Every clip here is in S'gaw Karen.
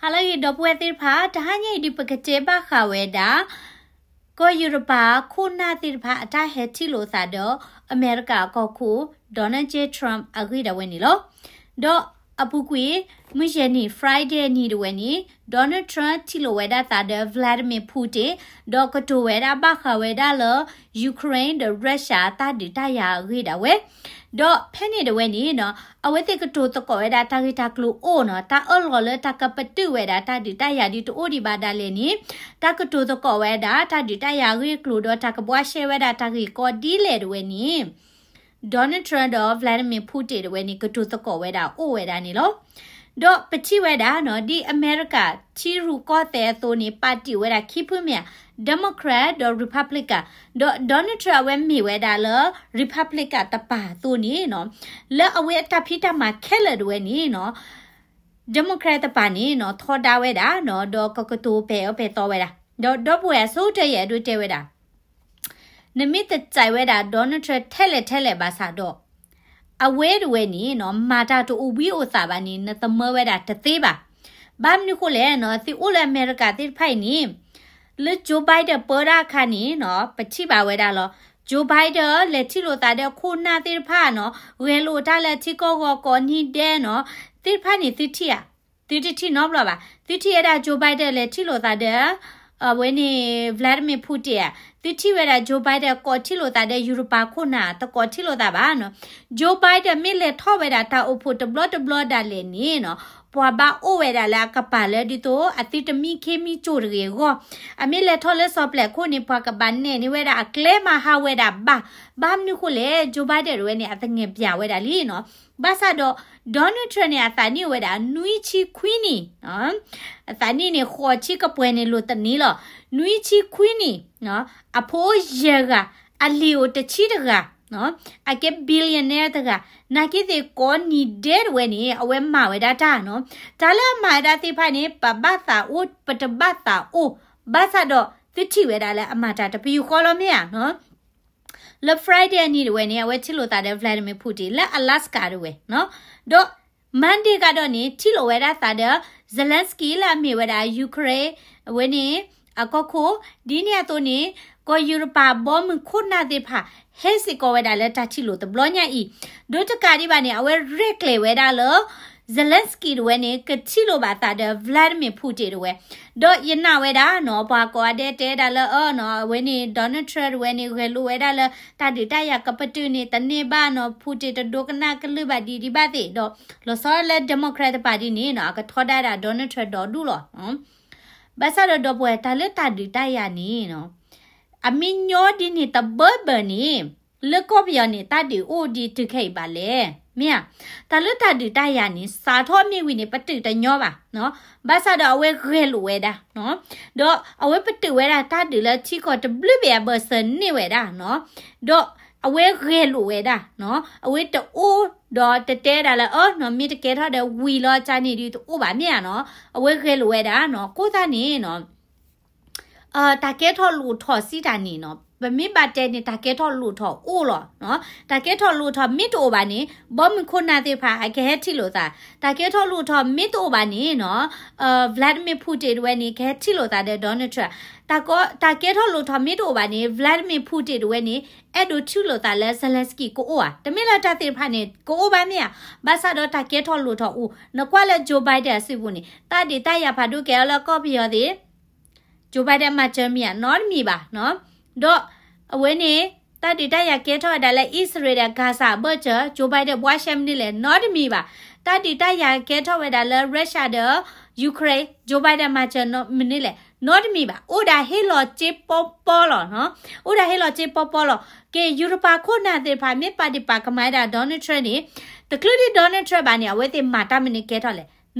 ဟါလၢအဂ့ၤ ဒီပုၢ်ဝဲၢ်သ့ၣ်တဖၣ်, တဟါညါအံၤဒုး ပကတဲဘၣ်ဃးဝဲဒၣ် ကီၢ်ယူရပၤခိၣ်နၢ်သ့ၣ်တဖၣ်အတၢ်ဟဲထံၣ်လိာ်သးဒီး အမဲရကၤအကီၢ်ခိၣ် Donald J Trump အဂ့ၢ်ဒၣ်ဝဲန့ၣ်လီၤ. ဒီးအပူၤကွံာ် မုၢ်ယဲၢ်နံၤ Friday နံၤဒၣ်ဝဲန့ၣ် Donald Trump ထံၣ်လိာ်ဝဲဒၣ်သးဒီး Vladimir Putin ဒီးကတိၤဝဲဒၣ်ဘၣ်ဃးဝဲဒၣ်လၢ Ukraine ဒီး Russia တၢ်ဒုးတၢ်ယၤအဂ့ၢ်ဒၣ်ဝဲ ဒီးဖဲန့ၣ်ဒၣ်ဝဲန့ၣ်နီၤ အဝဲသ့ၣ်ကတိၤသကိးဝဲဒၣ်တၢ်ဂ့ၢ်တၢ်ကျိၤအိၣ်နီၤ, တၢ်အၢၣ်လီၤလၢတၢ်ကပတုာ်ဝဲဒၣ်တၢ်ဒုးတၢ်ယၤဒ်တအိၣ်ဒံးဘၣ်ဒၣ်လဲာ်န့ၣ်, တၢ်ကတိၤသကိးဝဲဒၣ်တၢ်ဒုးတၢ်ယၤအဂ့ၢ်အကျိၤဒီးတၢ်ကဘှါရှဲဝဲဒၣ်တၢ်ဂ့ၢ်ကီဒ်လဲၣ်ဒၣ်ဝဲန့ၣ် Donald Trump ဒီး Vladimir Putin ဒၣ်ဝဲန့ၣ် ကတိၤသကိးဝဲဒၣ်အိၣ်ဝဲဒၣ်န့ၣ်လီၤ. ဒီးပထံၣ်ဝဲဒၣ်နီၤ ဒ်အမဲရကၤထံရူၢ်ကီၢ်သဲးအသိးန့ၣ် ပာ်တ့ၢ်ဝဲဒၣ်ခံဖုမ့ၢ်ဧါ, Democrat ဒီး Republican, ဒီး Donald Trump အဝဲမ့ၢ်ဝဲဒၣ်လၢ Republican တပၤအသိးန့ၣ်နီၤ, လၢအဝဲအတၢ်ဖံးတၢ်မၤခဲလၢာ်ဒၣ်ဝဲန့ၣ်နီၤ Democrat တပၤန့ၣ်နီၤ ထီဒါဝဲဒၣ်နီၤ, ဒီးကကတိၤပဲာ်အၢပဲာ်သီဝဲဒၣ်, ဒီးဒီပုၢ်ဝဲၢ်အဆိကတၢၢ်ယအဲၣ်ဒိးတဲဝဲဒၣ် နမ့ၢ်တကြိုက်ဝဲဒၣ် Donald Trump ထဲလဲၣ်ထဲလဲၣ်ဘၣ်ဆၣ်ဒီး အဝဲဒၣ်ဝဲန့ၣ်နီၤ မၤတၢ်တအိၣ်ဘှံးအိၣ်သးဘၣ်န့ၣ် နသမၢဝဲဒၣ်တသ့ဘၣ်. ဘၣ်မနုၤဃိလဲၣ်နီၤ သုအိၣ်လၢအမဲရကၤသ့ၣ်တဖၣ်အံၤန့ၣ် လၢ Joe Biden ပၢတၢ်အခါန့ၣ်နီၤ ပထံၣ်ဘၣ်ဝဲဒၣ်လီၤ. Joe Biden လဲၤထံၣ်လိာ်သးဒီးခိၣ်နၢ်သ့ၣ်တဖၣ်နီၤ, ဂဲၤလိာ်တၢ်လၢထံကီၢ်ဂီၤကိးနံၤဒဲးနီၤ, သ့ၣ်တဖၣ်န့ၣ်သုထံၣ်ဧါ, သုတထံၣ်နီတဘျီဘၣ်. သုထံၣ်ဝဲဒၣ် Joe Biden လဲၤထံၣ်လိာ်သးဒီး အဝဲန့ၣ် Vladimir Putin ဧါ, သုထံၣ်ဝဲဒၣ် Joe Biden ကိးထံၣ်လိာ်သးဒီးယူရပၤခိၣ်နၢ် တကိးထံၣ်လိာ်သးဘၣ်နီၤ. Joe Biden မ့ၢ်လဲၤထီၣ်ဝဲဒၣ်တၢ်အိၣ်ဖှိၣ်တဘျီတဘျီဒၣ်လဲာ်န့ၣ်နီၤ ပှၤဘၣ်အိၣ်ဝဲဒၣ်လၢအကပၤလၢဒ်သိး အသုတမံခ့မံကၠိၣ်တဂ့ၤအဂီၢ်, အမ့ၢ်လဲၤထီၣ်လၢစီၤပျဲခိၣ်န့ၣ် ပှၤကဘၣ်နဲၣ်န့ၢ်ဝဲဒၣ်အကျဲမၤဟးဝဲဒၣ်ဘၣ်. ဘၣ်မနုၤဃိလဲၣ် Joe Biden ဒၣ်ဝဲန့ၣ် အသငဲးပၠးဝဲဒၣ်လံနီၤ. ဘၣ်ဆၣ်ဒီး Donald Trump န့ၣ် အသးနံၣ်အိၣ်ဝဲဒၣ် နွံဆံခွံနံၣ်, အသးနံၣ်န့ၣ် ဃိးဆံကပှဲၤန့ၣ်လိၤတန့ၢ်လီၤ. နွံဆံခွံနံၣ်, အဖိယဲၢ်ဂၤ, အလံၤအိၣ်တဆံတဂၤ, အကဲ billionaire တဂၤ, နာ်က့သ့ၣ်ကိးနံၤဒဲးဒၣ်ဝဲန့ၣ် အဝဲမၤဝဲဒၣ်တၢ်နီၤ. တၢ်လၢအမၤဝဲဒၣ်သ့ၣ်တဖၣ်န့ၣ် ပဘၣ်သးအိၣ် ပတဘၣ်သးအိၣ်, ဘၣ်ဆၣ်ဒီးသုထံၣ်ဝဲဒၣ်လၢအမၤတၢ်တပယူာ်ဃီလီၤမ့ၢ်ဧါနီၤ. လၢ Friday အနံၤဒၣ်ဝဲန့ၣ် အဝဲထံၣ်လိာ်သးဒီး Vladimir Putin လၢ Alaska ဒၣ်ဝဲနီၤ. ဒီး Monday ကဒီးန့ၣ် ထံၣ်လိာ်ဝဲဒၣ်သးဒီး Zelensky လၢအမ့ၢ်ဝဲဒၣ် Ukraine အဝဲန့ၣ် အကီၢ်ခိၣ်, ဒ်န့ၣ်အသိးန့ၣ် ကီၢ်ယူရပၤဘီမုၢ်ခိၣ်နၢ်သ့ၣ်တဖၣ် ဟဲစ့ၢ်ကီးဝဲဒၣ်လၢတၢ်ထံၣ်လိာ်တဘျီညါအံၤ, ဒီးတကးဒံးဘၣ်န့ၣ် အဝဲရဲၣ်ကျဲၤဝဲဒၣ်လၢ Zelensky ဒၣ်ဝဲန့ၣ် ကထံၣ်လိာ်ဘၣ်သးဒီး Vladimir Putin ဒၣ်ဝဲ, ဒီးယနာ်ဝဲဒၣ်နီၤ ပှၤကိးဂၤဒဲးတဲဒၣ်လၢအၢနီၤ အဝဲန့ၣ် Donald Trump ဒၣ်ဝဲန့ၣ် ဂဲၤလိာ်ဝဲဒၣ်လၢ တၢ်ဒုးတၢ်ယၤကပတုာ်န့ၣ် တန့ၢ်ဘၣ်နီၤ Putin တဒိကနၣ်ကလုၢ်ဘၣ်ဒံးဒံးဘၣ်သ့ၣ်ဒီး လီၤဆီလၢ Democrat တပၤဒ်န့ၣ်နီၤ အကထီဒါဒၣ် Donald Trump ဒီဒူၣ်လီၤ. ဘၣ်ဆၣ်ဒီးဒီပုၢ်ဝဲၢ် တၢ်လၢတၢ်ဒုးတၢ်ယၤန့ၣ်နီၤ အမ့ၢ်ညီဒ်န့ၣ်တဘၢဘၢန့ၣ် လၢကီၢ်ပယီၤန့ၣ် တၢ်ဒုးအိၣ်ဒံးတုၤခဲအံၤဘၣ်လဲၣ် မ့ၢ်ဧါ. တၢ်လၢတၢ်ဒုးတၢ်ယၤန့ၣ် စးထီၣ်မ့ၢ်ဝံၤန့ၣ် ပတုာ်တညီဘၣ်နီၤ. ဘၣ်ဆၣ်ဒီးအဝဲဂဲၤလိာ်ဝဲဒၣ်နီၤ ဒီးအဝဲပတုာ်ဝဲဒၣ်တၢ်ဒုးလၢထံကီၢ်တဘျုးဘ့ၣ်အဘၢၣ်စၢၤန့ၢ်ဝဲဒၣ်နီၤ ဒီးအဝဲဂဲၤလိာ်ဝဲဒၣ်နီၤ အဝဲတအိၣ်ဒီးတတဲဒၣ်လၢအၢနီၤ မ့ၢ်တကဲထီၣ်ဒီးဝံၤလီၤကန့ၣ်ဒုးတအိၣ်ဘၣ်မ့ၢ်ဧါနီၤ အဝဲဂဲၤလိာ်ဝဲဒၣ်နီၤ အဃိသတးန့ၣ်နီၤ တၢ်ကဲထီၣ်လိၣ်ထီၣ်စံးတၢ်န့ၣ်နီၤ ပမ့ၢ်ဘၣ်တဲန့ၣ် တၢ်ကဲထီၣ်လိၣ်ထီၣ်အိၣ်လီၤ. တၢ်ကဲထီၣ်လိၣ်ထီၣ်မ့ၢ်တအိၣ်ဘၣ်န့ၣ် ဘီမုၢ်ခိၣ်နၢ်သ့ၣ်တဖၣ် အကဟဲထံၣ်လိာ်သး. တၢ်ကဲထီၣ်လိၣ်ထီၣ်မ့ၢ်တအိၣ်ဘၣ်န့ၣ်နီၤ Vladimir Putin ဒၣ်ဝဲန့ၣ် ကဟဲထံၣ်လိာ်သးဒီး Donald Trump. တၢ်ကဲထီၣ်လိၣ်ထီၣ်မ့ၢ်တအိၣ်ဘၣ်န့ၣ် Vladimir Putin ဒၣ်ဝဲန့ၣ် အဲၣ်ဒိးထံၣ်လိာ်သးလၢ Zelensky ကအိၣ်ဧါ. တမ့ၢ်လၢတၢ်သ့ၣ်တဖၣ်န့ၣ် ကအိၣ်ဘၣ်မ့ၢ်ဧါ. ဘၣ်ဆၣ်ဒီးတၢ်ကဲထီၣ်လိၣ်ထီၣ်အိၣ် နကွၢ်လၢ Joe Biden အစုပူၤန့ၣ် တၢ်ဒုးတၢ်ယၤဖးဒိၣ်ကဲထီၣ်လၢကီၢ်ပယီၤသ့ၣ် Joe Biden မၤစၢၤမ့ၢ်ဧါ နီတမံၤဘၣ်နီၤ. ဒီးအဝဲန့ၣ် တၢ်ဒုးတၢ်ယၤကဲထီၣ်ဝဲဒၣ်လၢ အံၣ်စရ့လးဒီး Gaza အဘၢၣ်စၢၤ Joe Biden ဘှါရှဲမနုၤလဲၣ် နီတမံၤဘၣ်. တၢ်ဒုးတၢ်ယၤကဲထီၣ်ဝဲဒၣ်လၢ Russia ဒီး Ukraine Joe Biden မၤစၢၤမနုၤလဲၣ် နီတမံၤဘၣ်. အိၣ်ဒၣ်ဟ့ၣ်လီၤစ့ပီပီလီၤ. အိၣ်ဒၣ်ဟ့ၣ်လီၤစ့ပီပီလီၤ. ကဲ ယူရပၤခိၣ်နၢ်သ့ၣ်တဖၣ် မ့ၢ်ပာ်ဒံးပာ်ကမၣ်ဝဲဒၣ် Donald Trump န့ၣ် တချုးဒံး Donald Trump ဘၣ်န့ၣ် အဝဲသ့ၣ်မၤတၢ်မနုၤကဲထီၣ်လဲၣ်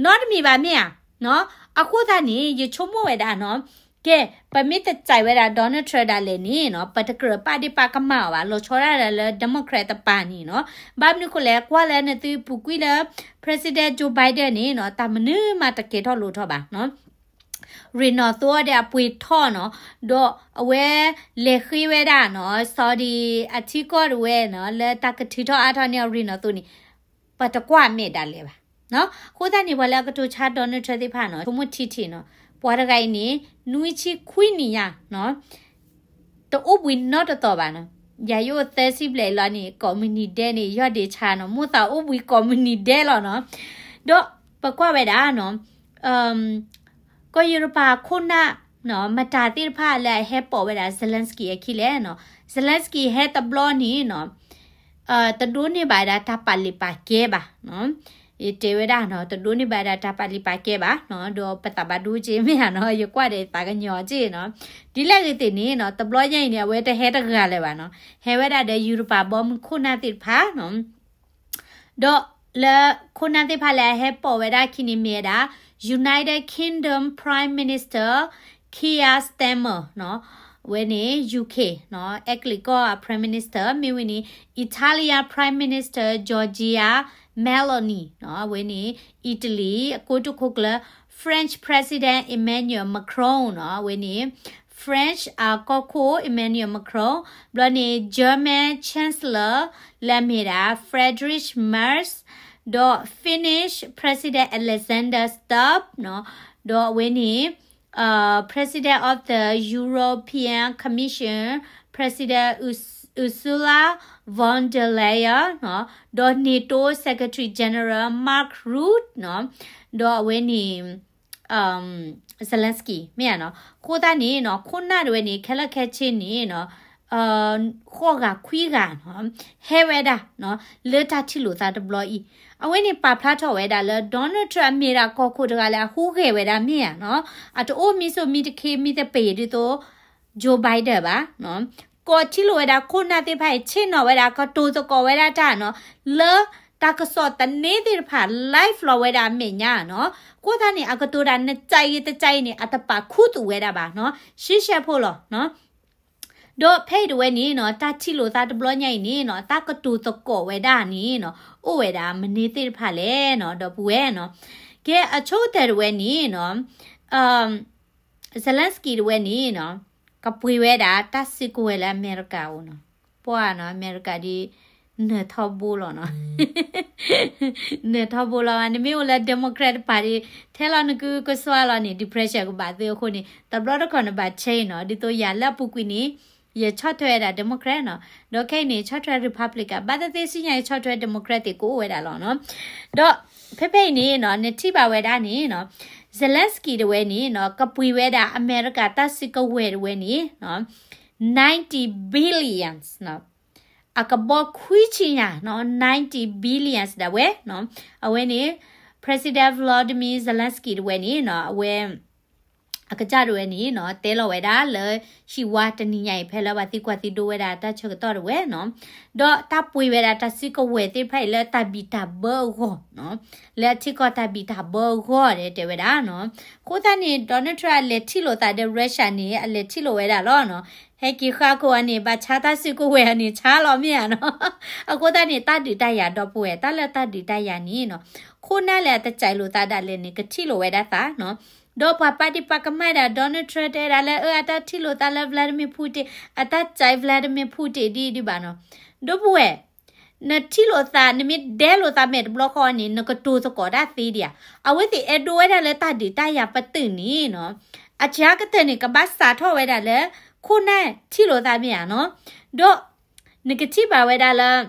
နီတမံၤဘၣ်မ့ၢ်ဧါ. အဃိသတးန့ၣ် ယဆိကမိၣ်ဝဲဒၣ်နီၤ ကဲ ပမ့ၢ်တစဲးဝဲဒၣ် Donald Trump ဒၣ်လဲာ်န့ၣ်နီၤ ပတကြၢးပာ်ဒ့ၣ်ပာ်ကမၣ်အီၤဘၣ် လီၤဆီဒၣ်လၢ Democrat တပၤန့ၣ်နီၤ. ဘၣ်မနုၤဃိလဲၣ် ကွၢ်လၢနသုပူၤကွံာ်လၢ President Joe Biden န့ၣ်နီၤ တၢ်မနုၤမးတကဲထီၣ်လိၣ်ထီၣ်ဘၣ်နီၤ. ရ့ၣ်နီၣ်သိအီၤဒီးအပှ့ၤထီၣ်နီၤ ဒီးအဝဲလဲၤဃ့ဝဲဒၣ်နီၤ Saudi အထံကီၢ်တဝဲနီၤ လၢတၢ်ကထုးထီၣ်အါထီၣ်န့ၢ်အီၤရ့ၣ်နီၣ်သိန့ၣ် ပတကွၢ်မဲာ်ဒၣ်လဲာ်ဘၣ်. အဃိသတးန့ၣ် ပှၤလၢအကတိၤဆါ Donald Trump သ့ၣ်တဖၣ်နီၤ ဆိကမိၣ်ထံထံးနီၤ, ပှၤတဂၤအံၤန့ၣ် နွံဆံခွံနံၣ်ညါနီၤ တအိၣ်ဘှံးနီတတီၤဘၣ်နီၤ. ယၤယအိၣ်သၢဆံဘျဲၣ်အံၤလီၤန့ၣ် ကိးမုၢ်နံၤဒဲးန့ၣ် ယီၢ်ဒ့ဆါနီၤ, မိၣ်သးအိၣ်ဘှံးကိးမုၢ်နံၤဒဲးလီၤနီၤ. ဒီးပကွၢ်ဝဲဒၣ်နီၤ ကီၢ်ယူရပၤခိၣ်နၢ်နီၤ မတၤသ့ၣ်တဖၣ်လၢအဟဲပိာ်ဝဲဒၣ် Zelensky အခံလဲၣ်နီၤ. Zelensky ဟဲတဘျီန့ၣ်နီၤ တဒိးန့ၢ်ဘၣ်ဝဲဒၣ်တၢ်ပာ်လုၢ်ပာ်ကဲဘၣ်နီၤ. ယတဲဝဲဒၣ်နီၤ တဒိးန့ၢ်ဘၣ်ဝဲဒၣ်တၢ်ပာ်လုၢ်ပာ်ကဲဘၣ်နီၤ, ဒီးပသးဘၣ်ဒိက့ၤမ့ၢ်ဧါနီၤ, ယကွၢ်ဒီးသးကညီၤက့ၤနီၤ. ဒ်လဲၣ်ဂ့ၤသ့ၣ်န့ၣ်နီၤ တဘျီညါအံၤန့ၣ် အဝဲတဟဲတဂၤလၢၤဘၣ်နီၤ, ဟဲဝဲဒၣ်ဒီးယူရပၤဘီမုၢ်ခိၣ်နၢ်သ့ၣ်တဖၣ်နီၤ. ဒီးလၢခိၣ်နၢ်သ့ၣ်တဖၣ်လၢအဟဲပိာ်ဝဲဒၣ်အခံန့ၣ်မ့ၢ်ဝဲဒၣ် United Kingdom Prime Minister Keir Starmer နီၤ, အဝဲန့ၣ် ယူခ့ၣ်နီၤ အဲကလံးကီၢ်အ Prime Minister, မ့ၢ်ဝံၤန့ၣ် Italian Prime Minister Giorgia Meloni နီၤ, အဝဲန့ၣ် အံၣ်တလံၤအကိတိာ်ခိၣ်ကျၢၢ်, French President Emmanuel Macron နီၤ, အဝဲန့ၣ် French အကီၢ်ခိၣ် Emmanuel Macron, ဘျီန့ၣ် German Chancellor လၢအမ့ၢ်ဒၣ် Friedrich Merz, ဒီး Finnish President Alexander Stubb နီၤ, ဒီးအဝဲန့ၣ် President of the European Commission President Ursula von der Leyen နီၤ, ဒီး NATO Secretary General Mark Rutte နီၤ, ဒီးအဝဲန့ၣ် Zelensky မ့ၢ်ဧါနီၤ. အဃိသတးန့ၣ်နီၤ ခိၣ်နၢ်တဝဲန့ၣ် ခဲလၢာ်ခဲဆ့န့ၣ်နီၤ ဃိးဂၤခွံဂၤနီၤ ဟဲဝဲဒၣ်နီၤ လၢတၢ်ထံၣ်လိာ်သးတဘျီအံၤ, အဝဲန့ၣ်ပာ်ဖျါထီၣ်ဝဲဒၣ်လၢ Donald Trump အမ့ၢ်ဒၣ်ကီၢ်ခိၣ်တဂၤလၢအဟူးဂဲၤဝဲဒၣ်မ့ၢ်ဧါနီၤ, အတအိၣ်မံၤစိၤမံၤတခ့မံၤသပ့ၤဒ်သိး Joe Biden ဘၣ်နီၤ, ကိးထံၣ်လိာ်ဝဲဒၣ်ခိၣ်နၢ်သ့ၣ်တဖၣ်အံၤ ဆ့ၣ်နီၤဝဲဒၣ် ကတိၤသကိးဝဲဒၣ်တၢ်နီၤ, လၢတၢ်ကစီၣ်သန့သ့ၣ်တဖၣ် live လီၤဝဲဒၣ်အမဲာ်ညါနီၤ, အဃိသတးန့ၣ် အကတိၤတၢ်နကးအံၤတကးအံၤန့ၣ် အတပာ်ခူသူၣ်ဝဲဒၣ်ဘၣ်နီၤ, ရှဲရှဲဖိလီၤနီၤ. ဒီးဖဲအံၤတဝဲန့ၣ်နီၤ တၢ်ထံၣ်လိာ်သးတဘျီညါအံၤန့ၣ်နီၤ တၢ်ကတိၤသကိးဝဲဒၣ်န့ၣ်နီၤ အိၣ်ဝဲဒၣ်မနုၤသ့ၣ်တဖၣ်လဲၣ်နီၤ ဒီပုၢ်ဝဲၢ်နီၤ. ကဲ အဆိကတၢၢ်တဝဲန့ၣ်နီၤ Zelensky တဝဲန့ၣ်နီၤ ကပှ့ၤဝဲဒၣ်တၢ်စုကဝဲၤလၢအမဲရကၤအအိၣ်နီၤ, ပှၤနီၤ အမဲရကၤဒ် နၢၤထီဘိလီၤနီၤ နၢၤထီဘိလီၤဘၣ်, နမ့ၢ်အိၣ်လၢ Democrat တပၤဒီး ထဲလီၤနကုကစွါလီၤန့ၣ် depression ကဘၣ်သုအဃိန့ၣ် တဘျီတခီၣ်နဘၣ် change နီၤ, ဒ်သိးယၤလၢအပူၤကွံာ်န့ၣ် ယဆီၣ်ထွဲဝဲဒၣ် Democrat နီၤ, ဒီးခဲအံၤန့ၣ် ဆီၣ်ထွဲ Republican ဘၣ်သ့ၣ်သ့ၣ်ဆူညါ ယဆီၣ်ထွဲ Democrat သ့ၣ်ကအိၣ်ဝဲဒၣ်လီၤနီၤ. ဒီးဖဲဖဲအံၤန့ၣ်နီၤ နထံၣ်ဘၣ်ဝဲဒၣ်န့ၣ်နီၤ Zelensky တဝဲန့ၣ်နီၤ ကပှ့ၤဝဲဒၣ်အမဲရကၤတၢ်စုကဝဲၤတဝဲန့ၣ်နီၤ ninety billions နီၤ, အကဘီခွံဆံညါနီၤ ninety billions ဒၣ်ဝဲနီၤ, အဝဲန့ၣ် President Volodymyr Zelensky တဝဲန့ၣ်နီၤ အဝဲ အကစၢ်တဝဲန့ၣ်နီၤ တဲလီၤဝဲဒၣ်လၢ ဟံၣ်ဝါတနံၤညါအံၤ ဖဲလၢပှၤသံကွၢ်သံဒိးဝဲဒၣ်တၢ်ဆၢကတီၢ်တဝဲနီၤ, ဒီးတၢ်ပှ့ၤဝဲဒၣ်တၢ်စုကဝဲၤသ့ၣ်တဖၣ်အံၤလၢတၢ်ဘံၣ်တၢ်ဘၢအဂီၢ်နီၤ, လၢအထံကီၢ်တၢ်ဘံၣ်တၢ်ဘၢအဂီၢ်ဒီးတဲဝဲဒၣ်နီၤ. အဃိသတးန့ၣ် Donald Trump အလဲၤထံၣ်လိာ်သးဒီး Russia န့ၣ် အလဲၤထံၣ်လိာ်ဝဲဒၣ်လီၤနီၤ, ဟဲက့ၤဃါကိးအီၤန့ၣ် ဘၣ်ဆါတၢ်စုကဝဲၤအီၤန့ၣ် ဆါလီၤမ့ၢ်ဧါနီၤ. အဃိသတးန့ၣ် တၢ်ဒုးတၢ်ယၤဒီပုၢ်ဝဲၢ် တၢ်လၢတၢ်ဒုးတၢ်ယၤန့ၣ်နီၤ ခိၣ်နၢ်လၢအတစဲးလိာ်သးဒၣ်လဲာ်န့ၣ် ကထံၣ်လိာ်ဝဲဒၣ်သးနီၤ. ဒီးပှၤပာ်ဒံးပာ်ကမၣ်ဒၣ် Donald Trump တဲဒၣ်လၢ အၢ အတၢ်ထံၣ်လိာ်သးလၢ Vladimir Putin အတၢ်စဲး Vladimir Putin ဒ်ဒံးဘၣ်နီၤ. ဒီပုၢ်ဝဲၢ် နထံၣ်လိာ်သး နမ့ၢ်ဒဲလိာ်သးမဲာ်တဘျီဃီန့ၣ် နကတိၤသကိးတၢ်သ့ဒံးဧါ. အဝဲသ့ၣ်အဲၣ်ဒိးဝဲဒၣ်လၢတၢ်ဒုးတၢ်ယၤပတုာ်န့ၣ်နီၤ, အစှၤကတၢၢ်န့ၣ် ကဘၣ်စးထီၣ်ဝဲဒၣ်လၢ ခိၣ်နၢ်ထံၣ်လိာ်သးမ့ၢ်ဧါနီၤ. ဒီးနကထံၣ်ဘၣ်ဝဲဒၣ်လၢ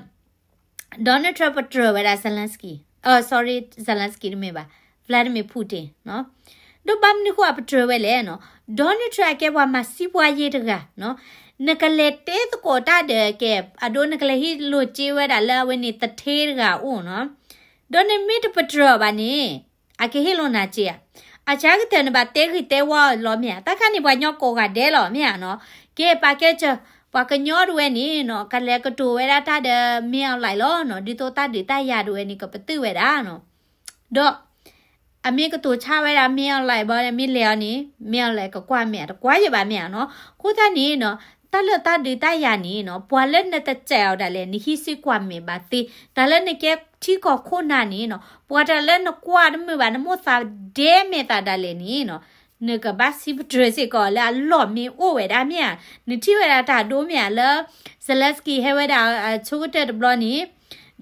Donald Trump ပတြၢၤဝဲဒၣ် Zelensky, အ sorry, Zelensky တမ့ၢ်ဘၣ်, Vladimir Putin နီၤ. ဒီးဘၣ်မနုၤဃိအပတြၢၤဝဲလဲၣ်နီၤ, Donald Trump အကဲပှၤမၤစံးပှၤယ့ၢ်တဂၤနီၤ, နကလဲၤတဲသကိးတၢ်ဒီးကဲ အဒိနကလဲၤဟ့ၣ်လိာ်က့ၤဝဲဒၣ်လၢအဝဲန့ၣ်သထ့တဂၤအအိၣ်နီၤ. ဒီးနမ့ၢ်တပတြၢၤဘၣ်န့ၣ် အကဟ့ၣ်လိာ်နၤက့ၤဧါ. အစှၤကတၢၢ်နဘၣ်တဲဂ့ၤတဲဝါအီၤလီၤမ့ၢ်ဧါ. တၢ်ခါန့ၣ်ပှၤကညီကိးဂၤဒဲးလီၤမ့ၢ်ဧါနီၤ. ကဲပာ်ကဲစၢၤ ပှၤကညီတဝဲန့ၣ်နီၤ ကလဲၤကတိၤဝဲဒၣ်တၢ်ဒီး မင်းအောင်လှိုင် လီၤနီၤ, ဒ်သိးတၢ်ဒုးတၢ်ယၤတဝဲန့ၣ် ကပတုာ်ဝဲဒၣ်နီၤ. ဒီး အမ့ၢ်ကတိၤဆါဝဲဒၣ် မင်းအောင်လှိုင် ဘၣ်ဒီး မ့ၢ်လဲၤအီၤန့ၣ် မင်းအောင်လှိုင် ကကွၢ်မဲာ် တကွၢ်ယဘၣ်မ့ၢ်ဧါနီၤ. အဃိသတးန့ၣ်နီၤ တၢ်လၢတၢ်ဒုးတၢ်ယၤန့ၣ်နီၤ ပှၤလၢနတစဲးအီၤဒၣ်လဲာ် နဟံးစုကွၢ်မဲာ်ဘၣ်သ့, တၢ်လၢနကဲထံကီၢ်ခိၣ်နၢ်န့ၣ်နီၤ ပှၤတၢ်လၢနကွၢ်တမုာ်ဘၣ် နမိၣ်သးဒဲမဲာ်သးဒၣ်လဲာ်န့ၣ်နီၤ နကဘၣ်စံးပတြၢၤစ့ၢ်ကီးလၢအလီၢ်မ့ၢ်အိၣ်ဝဲဒၣ်မ့ၢ်ဧါ. နထံၣ်ဝဲဒၣ်တၢ်ဒိမ့ၢ်ဧါလၢ Zelensky ဟဲဝဲဒၣ်အဆိကတၢၢ်တဘျီန့ၣ်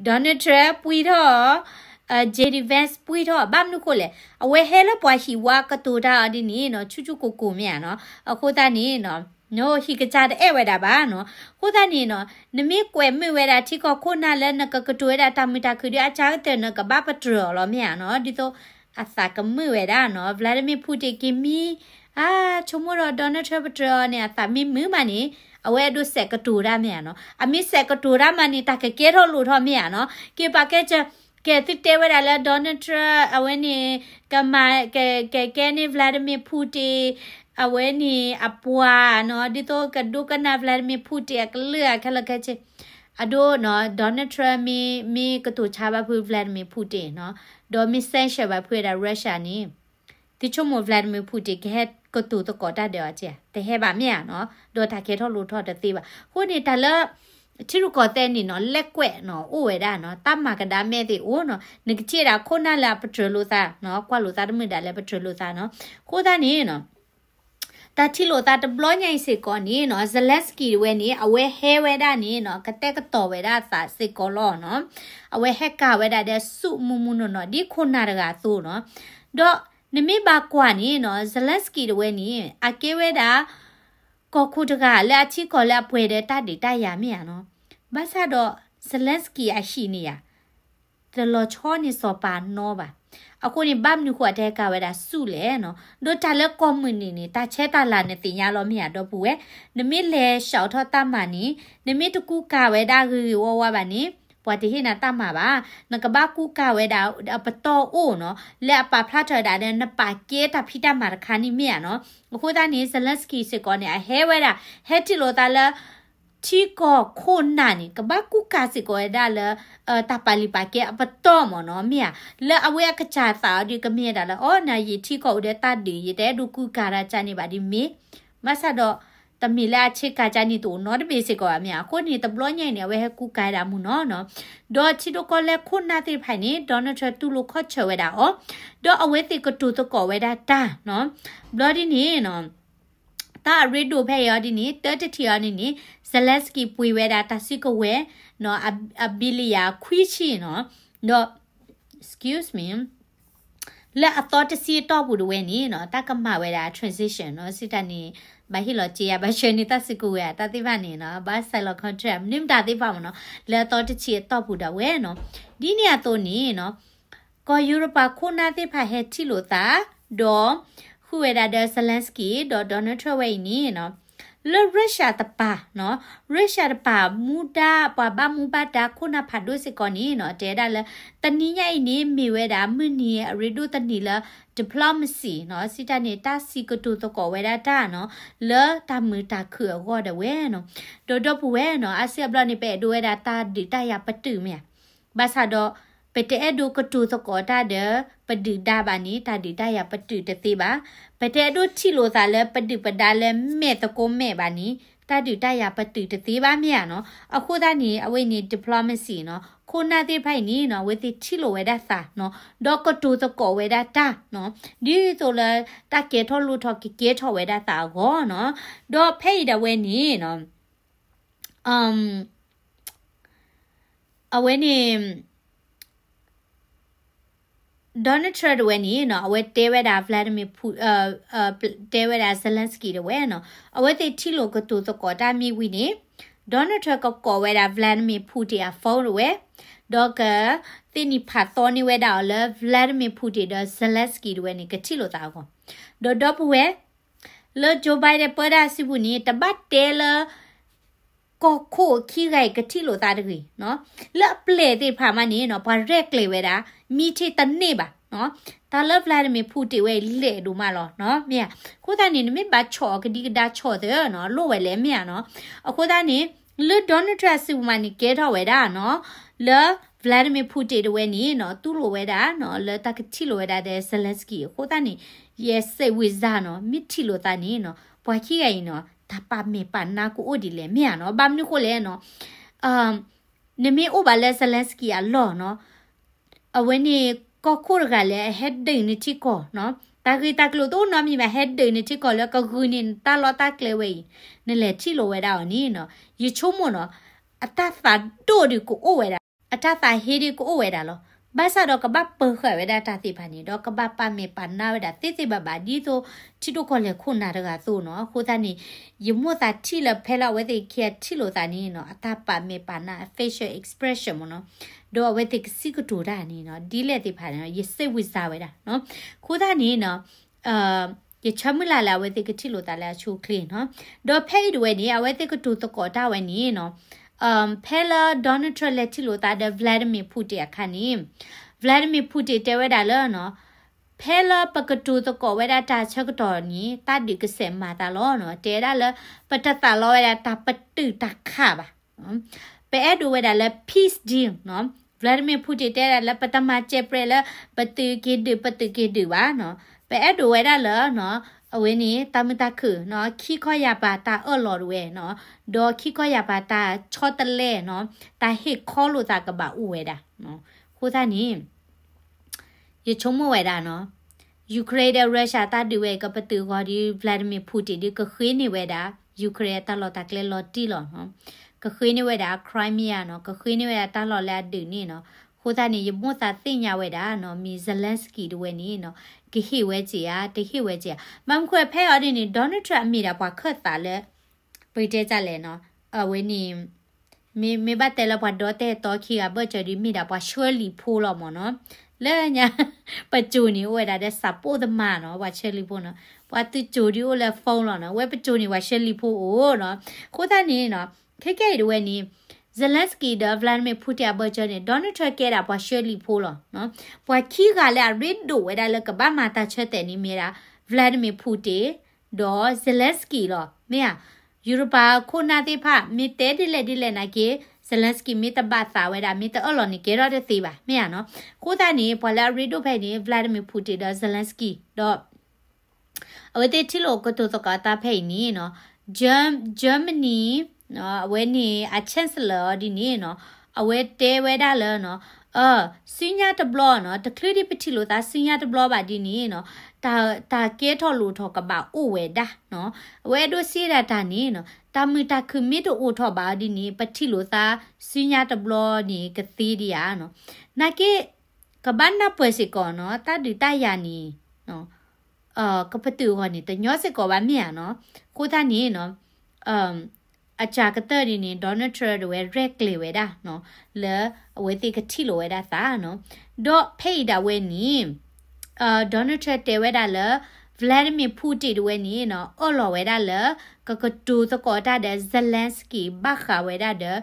Donald Trump ပှံထီၣ် Vance ပှ့ၤထီၣ် ဘၣ်မနုၤဃိလဲၣ်, အဝဲဟဲလၢပှၤဟံၣ်ဝါကတိၤတၢ်အီၤဒ်န့ၣ်နီၤ ဆူၣ်ဆူၣ်ကိၢ်ကိၢ်မ့ၢ်ဧါနီၤ. အဃိသတးန့ၣ်နီၤ ဟံၣ်ကစၢ်တအဲၣ်ဝဲဒၣ်ဘၣ်နီၤ. အဃိသတးန့ၣ်နီၤ နမ့ၢ်ကွဲးမုာ်ဝဲဒၣ်ထံကီၢ်ခိၣ်နၢ်လၢနကကတိၤဝဲဒၣ်တၢ်မုာ်တၢ်ခုၣ်ဒီး အစှၤကတၢၢ်နကဘၣ်ပတြၢၤအီၤလီၤမ့ၢ်ဧါနီၤ. ဒ်သိးအသးကမုာ်ဝဲဒၣ်နီၤ Vladimir Putin က့ၤမံ အါ ဆိကမိၣ်ဒီး Donald Trump ပတြၢၤအီၤန့ၣ် အသးမ့ၢ်မုာ်မးန့ၣ် အဝဲအဲၣ်ဒိးစဲးကတိၤတၢ်မ့ၢ်ဧါနီၤ. အမ့ၢ်စဲးကတိၤတၢ်မးန့ၣ် တၢ်ကကဲထီၣ်လိၣ်ထီၣ်မ့ၢ်ဧါနီၤ. က့ၤပာ်ကဲစၢၤ ကဲသုတဲဝဲဒၣ်လၢ Donald Trump အဝဲန့ၣ် ကမၤ က ကကဲန့ၢ် Vladimir Putin အဝဲန့ၣ်အပှၤနီၤ ဒ်သိးကဒိကနၣ် Vladimir Putin အကလုၢ်အခဲလၢာ်ခဲဆ့ အဒိနီၤ Donald Trump မ့ၢ် မ့ၢ်ကတိၤဆါဘၣ်ဖုး Vladimir Putin နီၤ ဒီးမ့ၢ် sanction ဘၣ်ဖုးဝဲဒၣ် Russia န့ၣ် သုဆိကမိၣ် Vladimir Putin ကဟဲကတိၤသကိးတၢ်ဒီးအီၤဧါ, တဟဲဘၣ်မ့ၢ်ဧါနီၤ, ဒီးတၢ်ကဲထီၣ်လိၣ်ထီၣ်တသ့ဘၣ်. အဃိန့ၣ် တၢ်လၢ ထံရူၢ်ကီၢ်သဲးန့ၣ်နီၤ လဲၤကွဲးနီၤ အိၣ်ဝဲဒၣ်နီၤ, တၢ်မၤကဒါမဲာ်သ့ၣ်အိၣ်နီၤ, နကထံၣ်ဝဲဒၣ်ခိၣ်နၢ်လၢအပတြၢၤလိာ်သးနီၤ, ကွၢ်လိာ်သးတမုာ်ဒၣ်လၢပတြၢၤလိာ်သးနီၤ. အဃိသတးန့ၣ်နီၤ တၢ်ထံၣ်လိာ်သးတဘျီညါအံၤစ့ၢ်ကီးန့ၣ်နီၤ Zelensky တဝဲန့ၣ် အဝဲဟဲဝဲဒၣ်န့ၣ်နီၤ ကတဲာ်ကတီၤဝဲဒၣ်အသးစ့ၢ်ကီးလီၤနီၤ. အဝဲဟဲကၤဝဲဒၣ်ဒီးဆူၣ်မုၢ်မုၢ်နီၢ်နီၢ် ဒ်ခိၣ်နၢ်တဂၤအသိးနီၤ. ဒီးနမ့ၢ်ဘၣ်ကွၢ်န့ၣ်နီၤ Zelensky တဝဲန့ၣ် အကဲဝဲဒၣ် ကီၢ်ခိၣ်တဂၤလၢအထံကီၢ်လၢအပှဲၤဒီးတၢ်ဒုးတၢ်ယၤမ့ၢ်ဧါနီၤ. ဘၣ်ဆၣ်ဒီး Zelensky အဟံၣ်န့ၣ်ယၤ တလီၤဆီန့ၢ်စီၤပၤနီဘၣ်. အဃိန့ၣ် ဘၣ်မနုၤဃိအတဟဲကၤဝဲဒၣ်ဆူၣ်လဲၣ်နီၤ. ဒီးတၢ်လၢကီၢ်မုၢ်နံၤန့ၣ် တၢ်ဆဲးတၢ်လၤနသ့ၣ်ညါလီၤမ့ၢ်ဧါ ဒီပုၢ်ဝဲၢ်, နမ့ၢ်လဲၤ ရှောက် ထီၣ်တၢ်မၤန့ၣ် နမ့ၢ်တကူကၤဝဲဒၣ်ဂ့ၤဂ့ၤဝါဝါဘၣ်န့ၣ် ပှၤတဟ့ၣ်နၤတၢ်မၤဘၣ်. နကဘၣ်ကူကၤဝဲဒၣ်အပတီၢ်အိၣ်နီၤ, လၢအပာ်ဖျါထီၣ်ဝဲဒၣ်ဒီး နပာ်ကဲတၢ်ဖံးတၢ်မၤတခါန့ၣ်မ့ၢ်ဧါနီၤ. အဃိသတးန့ၣ် Zelensky စ့ၢ်ကီးန့ၣ် အဟဲဝဲဒၣ် ဟဲထံၣ်လိာ်သးလၢ ထံကီၢ်ခိၣ်နၢ်န့ၣ် ကဘၣ်ကူကၤစ့ၢ်ကီးဝဲဒၣ်လၢ တၢ်ပာ်လုၢ်ပာ်ကဲအပတီၢ်မ့ၢ်နီၤ မ့ၢ်ဧါ. လၢအဝဲအကစၢ်သးအီၤဒီး ကမ့ၢ်ဝဲဒၣ်လၢ အိ နၤယံာ်ထံကီၢ်အိၣ်ဒီးတၢ်ဒုး ယတအဲၣ်ဒိးကူကၤတၢ်ကန့ၣ်ဘၣ်ဒ်မ့ၢ်, ဘၣ်ဆၣ်ဒီး တမ့ၢ်လၢအဆ့ကၤကန့ၣ် တအိၣ်နီတဘ့ၣ်စ့ၢ်ကီးဘၣ်မ့ၢ်ဧါ. အဃိန့ၣ် တဘျီညါအံၤန့ၣ် အဝဲဟဲကူကၤဝဲဒၣ်မုၢ်နီၤနီၤ, ဒီးထံဒိၣ်ကီၢ်လဲၢ်ခိၣ်နၢ်သ့ၣ်တဖၣ်န့ၣ် Donald Trump တူၢ်လိာ်ခီၣ်ဆၢၣ်ဝဲဒၣ်အီၤ, ဒီးအဝဲသ့ၣ်ကတိၤသကိးဝဲဒၣ်တၢ်နီၤ. ဘျီဒ်န့ၣ်နီၤ တၢ်အရ့ဒိၣ်ဖဲအံၤအီၤဒ်န့ၣ် တၢတထံၣ်အီၤန့ၣ်န့ၣ် Zelensky ပှ့ၤဝဲဒၣ်တၢ်စုကဝဲၤနီၤ အ billion ခွံဆံနီၤ, ဒီး excuse me လၢအသီတဆံအတီၢ်ပူၤတဝဲန့ၣ်နီၤ တၢ်ကမၤဝဲဒၣ် transition နီၤ စံးတၢ်န့ၣ် ဘၣ်ဟ့ၣ်လီၤစ့ယၤ ဘၣ်ဆှၢန့ၢ်တၢ်စုကဝဲၤဧါ တၢ်သ့ၣ်တဖၣ်န့ၣ်နီၤ ဘၣ် sign လီၤ contract မနုၤမတၤသ့ၣ်တဖၣ်မ့ၢ်နီၤ လၢအသီတဆံအတီၢ်ပူၤဒၣ်ဝဲနီၤ. ဒ်န့ၣ်အသိးန့ၣ်နီၤ ကီၢ်ယူရပၤခိၣ်နၢ်သ့ၣ်တဖၣ်ဟဲထံၣ်လိာ်သး ဒီး ဃုဝဲဒၣ်ဒီး Zelensky ဒီး Donald Trump ဝဲအံၤန့ၣ်နီၤ လၢ Russia တပၤနီၤ Russia တပၤ မူဒါ ပှၤဘၣ်မူဘၣ်ဒါခိၣ်နၢ်ဖးဒိၣ်စ့ၢ်ကီးန့ၣ်နီၤ တဲဝဲဒၣ်လၢ တနံၤညါအံၤန့ၣ် မ့ၢ်ဝဲဒၣ်မုၢ်နံၤအရ့ဒိၣ်တနံၤလၢ diplomacy နီၤ စံးတၢ်န့ၣ် တၢ်စံးကတိၤသကိးဝဲဒၣ်တၢ်နီၤ လၢတၢ်မုာ်တၢ်ခုၣ်အဂီၢ်ဒၣ်ဝဲနီၤ. ဒီးဒီပုၢ်ဝဲၢ်နီၤ အါစုအါဘျီန့ၣ် ပအဲၣ်ဒိးဝဲဒၣ်တၢ်ဒုးတၢ်ယၤပတုာ်မ့ၢ်ဧါ ဘၣ်ဆၣ်ဒီး ပတအဲၣ်ဒိးကတိၤသကိးတၢ်ဒီး ပဒုၣ်ဒါဘၣ်န့ၣ် တၢ်ဒုးတၢ်ယၤပတုာ်တသ့ဘၣ်. ပတအဲၣ်ဒိးထံၣ်လိာ်သးလၢပဒုၣ်ပဒါလၢမဲာ်သကိးမဲာ်ဘၣ်န့ၣ် တၢ်ဒုးတၢ်ယၤပတုာ်တသ့ဘၣ်မ့ၢ်ဧါနီၤ. အဃိသတးန့ၣ် အဝဲန့ၣ် diplomacy နီၤ ခိၣ်နၢ်သ့ၣ်တဖၣ်အံၤန့ၣ်နီၤ အဝဲသ့ၣ်ထံၣ်လိာ်ဝဲဒၣ်သးနီၤ ဒီးကတိၤသကိးဝဲဒၣ်တၢ်နီၤ ဒ်သိးလၢတၢ်ကဲထီၣ်လိၣ်ထီၣ်ကကဲထီၣ်ဝဲဒၣ်သးအဂီၢ်နီၤ. ဒီးဖဲအံၤဒၣ်ဝဲန့ၣ်နီၤ အဝဲန့ၣ် Donald Trump တဝဲန့ၣ်နီၤ အဝဲတဲဝဲဒၣ် Vladimir Pu- တဲဝဲဒၣ် Zelensky တဝဲနီၤ အဝဲသ့ၣ်ထံၣ်လိာ်ကတိၤသကိးတၢ်မ့ၢ်ဝံၤန့ၣ် Donald Trump ကကိးဝဲဒၣ် Vladimir Putin အ phone တဝဲ ဒီးကသ့ၣ်နံၣ်ဖးသီန့ၢ်ဝဲဒၣ်အီၤလၢ Vladimir Putin ဒီး Zelensky တဝဲန့ၣ် ကထံၣ်လိာ်သးအဂီၢ် ဒီးဒီပုၢ်ဝဲၢ် လၢ Joe Biden ပၢတၢ်စုပူၤန့ၣ် တဘၣ်တဲလၢ ကီၢ်ခိၣ်ခံဂၤအံၤကထံၣ်လိာ်သးတဂ့ၤနီၤ, လၢအပျဲၢ်သ့ၣ်တဖၣ်မးန့ၣ်နီၤ ပှၤရဲၣ်ကျဲၤဝဲဒၣ် မံထံတန့ၢ်ဘၣ်နီၤ, တၢ်လၢ Vladimir Putin ဝဲအံၤလဲၣ်ဒိၣ်မးလီၤနီၤ, မ့ၢ်ဧါ, အဃိသတးန့ၣ် နမ့ၢ်ဘၣ်ဆီၣ်အီၤကဒံကဒါဆီၣ်သၢနီၤ လိၣ်ဝဲလဲၣ်မ့ၢ်ဧါနီၤ, အဃိသတးန့ၣ် လၢ Donald Trump အစုပူၤမးန့ၣ် ကဲထီၣ်ဝဲဒၣ်နီၤ, လၢ Vladimir Putin တဝဲန့ၣ်နီၤ တူၢ်လိာ်ဝဲဒၣ်နီၤ လၢတၢ်ကထံၣ်လိာ်ဝဲဒၣ်ဒီး Zelensky အဃိသတးန့ၣ် ယဲစဲးဝံၤစၢ်နီၤ မ့ၢ်ထံၣ်လိာ်သးန့ၣ်နီၤ ပှၤခံဂၤအံၤနီၤ တၢ်ပာ်မဲာ်ပာ်နါကအိၣ်ဒ်လဲၣ်မ့ၢ်ဧါနီၤ, ဘၣ်မနုၤဃိလဲၣ်နီၤ, နမ့ၢ်အိၣ်ဘၣ်လၢ Zelensky အလီၢ်နီၤ, အဝဲန့ၣ် ကီၢ်ခိၣ်တဂၤလၢအဟဲဒုးနထံကီၢ်နီၤ, တၢ်ဂ့ၢ်တၢ်ကျိၤတအိၣ်နီတမံၤဘၣ် ဟဲဒုးနထံကီၢ်လၢကဂုာ်န့ၢ်နတၢ်လီၢ်တၢ်ကျဲဝဲအံၤ, နလဲၤထံၣ်လိာ်ဝဲဒၣ်အီၤန့ၣ်နီၤ, ယဆိကမိၣ်နီၤ, အတၢ်သးဒိၣ်ဒုးကအိၣ်ဝဲဒၣ်, အတၢ်သးဟ့ဒုးကအိၣ်ဝဲဒၣ်လီၤ. ဘၣ်ဆၣ်ဒီးကဘၣ်ပၢၤဃာ်ဝဲဒၣ်တၢ်သ့ၣ်တဖၣ်န့ၣ် ဒီးကဘၣ်ပာ်မဲာ်ပာ်နါဝဲဒၣ်သ့သ့ဘၣ်ဘၣ် ဒ်သိးထံဒိၣ်ကီၢ်လဲၢ်ခိၣ်နၢ်တဂၤအသိးနီၤ. အဃိသတးန့ၣ် ယမိၣ်သးထံၣ်လၢဖဲလၢအဝဲသ့ၣ်ခံဂၤထံၣ်လိာ်သးန့ၣ်နီၤ အတၢ်ပာ်မဲာ်ပာ်နါ facial expression မ့ၢ်နီၤ, ဒီးအဝဲသ့ၣ်ကစံးကတိၤတၢ်န့ၣ်နီၤ ဒ်လဲၣ်သ့ၣ်တဖၣ်န့ၣ် ယစိတ်ဝင်စားဝဲဒၣ်နီၤ. အဃိသတးန့ၣ်နီၤ ယဆၢမုၢ်လၢ်လၢအဝဲသ့ၣ်ကထံၣ်လိာ်သးလၢအဆိအချ့နီၤ. ဒီးဖဲအံၤတဝဲန့ၣ် အဝဲသ့ၣ်ကတိၤသကိးတၢ်ဝဲန့ၣ်နီၤ ဖဲလၢ Donald Trump လဲၤထံၣ်လိာ်သးဒီး Vladimir Putin အခါန့ၣ် Vladimir Putin တဲဝဲဒၣ်လၢနီၤ ဖဲလၢပကတိၤသကိးဝဲဒၣ်တၢ်ဆၢကတီၢ်န့ၣ် တၢ်ဒုးကစဲးမၤသးလီၤနီၤ. တဲဝဲဒၣ်လၢ ပတသးလီဝဲဒၣ်တၢ်ပတုာ်တၢ်ခးဘၣ် ပအဲၣ်ဒိးဝဲဒၣ်လၢ peace deal နီၤ. Vladimir Putin တဲဒၣ်လၢ ပတမၤစဲးပြဲးလၢ ပသုးက့ၤဒုး ပသုးက့ၤဒုးဘၣ်နီၤ. ပအဲၣ်ဒိးဝဲဒၣ်လၢနီၤ အဝဲန့ၣ် တၢ်မုာ်တၢ်ခုၣ်နီၤ ခံခီယၢ်ပၤတၢ်အၢၣ်လီၤတဝဲနီၤ ဒီးခံခီယၢ်ပၤတၢ်ဆီတလဲနီၤ တၢ်ဟ့ၣ်ခီလိာ်သးကဘၣ်အိၣ်ဝဲဒၣ်နီၤ. အဃိသတးန့ၣ် ယဆိကမိၣ်ဝဲဒၣ်နီၤ Ukraine ဒီး Russia တၢ်ဒုးဝဲကပတုာ်အဂီၢ်ဒီး Vladimir Putin ဒီးကဃ့န့ၢ်ဝဲဒၣ် Ukraine အတၢ်လီၢ်တၢ်ကျဲလီၤတံၢ်လီၤနီၤ. ကဃ့န့ၢ်ဝဲဒၣ် Crimea နီၤ ကဃ့န့ၢ်ဝဲဒၣ်တၢ်လီၢ်လၢအဒုးန့ၣ်နီၤ. အဃိသတးန့ၣ် ယမိၣ်သးသ့ၣ်ညါဝဲဒၣ်နီၤ မ့ၢ် Zelensky တဝဲန့ၣ်နီၤ ကဟ့ၣ်ဝဲစ့ဧါ တဟ့ၣ်ဝဲစ့ဧါ. ဘၣ်မနုၤဃိဖဲအံၤဒ်န့ၣ် Donald Trump အမ့ၢ်ဒၣ်ပှၤခၢၣ်သးလၢ ပတဲတၢ်လဲၣ်နီၤ အဝဲန့ၣ် မ့ၢ် မ့ၢ်ဘၣ်တဲလၢပှၤဒီတၢ်အဲၣ်တီခံဂၤဘၢၣ်စၢၤဒီး မ့ၢ်ဒၣ်ပှၤဆှၢလံာ်ဖိလီၤမ့ၢ်နီၤ. လၢညါ ပစိၤန့ၣ်အိၣ်ဝဲဒၣ်ဒီး support သမားနီၤ ပှၤဆှၢလံာ်ဖိနီၤ. ပှၤသုးစိၤဒ်အိၣ်လၢ phone လီၤနီၤ အဝဲပစိၤန့ၣ် ပှၤဆှၢလံာ်ဖိအိၣ်နီၤ. အဃိသတးန့ၣ်နီၤ ခဲကဲအံၤတဝဲန့ၣ် Zelensky ဒီး Vladimir Putin အဘၢၣ်စၢၤန့ၣ် Donald Trump ကဲဒၣ်ပှၤဆှၢလံာ်ဖိလီၤနီၤ. ပှၤခံဂၤလၢအရ့ဒိၣ်ဝဲဒၣ်လၢကဘၣ်မၤတၢ်ဆၢတဲာ်န့ၣ်မ့ၢ်ဒၣ် Vladimir Putin ဒီး Zelensky လီၤ မ့ၢ်ဧါ. ယူရပၤခိၣ်နၢ်သ့ၣ်တဖၣ် မ့ၢ်တဲဒ်လဲၣ်ဒ်လဲၣ်နာ်က့ Zelensky မ့ၢ်တဘၣ်သးဝဲဒၣ် မ့ၢ်တအၢၣ်လီၤန့ၣ် ကဲထီၣ်တသ့ဘၣ် မ့ၢ်ဧါနီၤ. အဃိသတးန့ၣ် ပှၤလၢအရ့ဒိၣ်ဖဲအံၤန့ၣ် Vladimir Putin ဒီး Zelensky ဒီး အဝဲသ့ၣ်ထံၣ်လိာ်ကတိၤသကိးတၢ်ဖဲအံၤန့ၣ်နီၤ Germ- Germany အဝဲန့ၣ် အ chancellor အီၤဒ်န့ၣ်နီၤ အဝဲတဲဝဲဒၣ်လၢနီၤ အ စုညါတဘျီနီၤ တချုးဒံးပထံၣ်လိာ်သးစုညါတဘျီဘၣ်ဒ်န့ၣ်နီၤ တၢ်- တၢ်ကဲထီၣ်လိာ်ထီၣ်ကဘၣ်အိၣ်ဝဲဒၣ်နီၤ. အဝဲအဲၣ်ဒိးစံးဒၣ်တၢ်န့ၣ်နီၤ တၢ်မုာ်တၢ်ခုၣ်မ့ၢ်တအိၣ်ထီၣ်ဘၣ်အီၤဒ်န့ၣ် ပထံၣ်လိာ်သးစုညါတဘျီန့ၣ်ကသ့ဒံးဧါနီၤ. နာ်က့ ကဘၣ်နၢ်ပၢၢ်စ့ၢ်ကီးနီၤ တၢ်ဒုးတၢ်ယၤန့ၣ် ကပတုာ်အဂီၢ်န့ၣ် တညီစ့ၢ်ကီးဘၣ်မ့ၢ်ဧါနီၤ. အဃိသတးန့ၣ်နီၤ အစှၤကတၢၢ်ဒ်န့ၣ် Donald Trump တဝဲရဲၣ်ကျဲၤဝဲဒၣ်နီၤ လၢအဝဲသ့ၣ်ကထံၣ်လိာ်ဝဲဒၣ်သးနီၤ. ဒီးဖဲအံၤဒၣ်ဝဲန့ၣ် Donald Trump တဲဝဲဒၣ်လၢ Vladimir Putin တဝဲန့ၣ်နီၤ အၢၣ်လီၤဝဲဒၣ်လၢ ကကတိၤသကိးတၢ်ဒီး Zelensky ဘၣ်ဃးဝဲဒၣ်ဒီး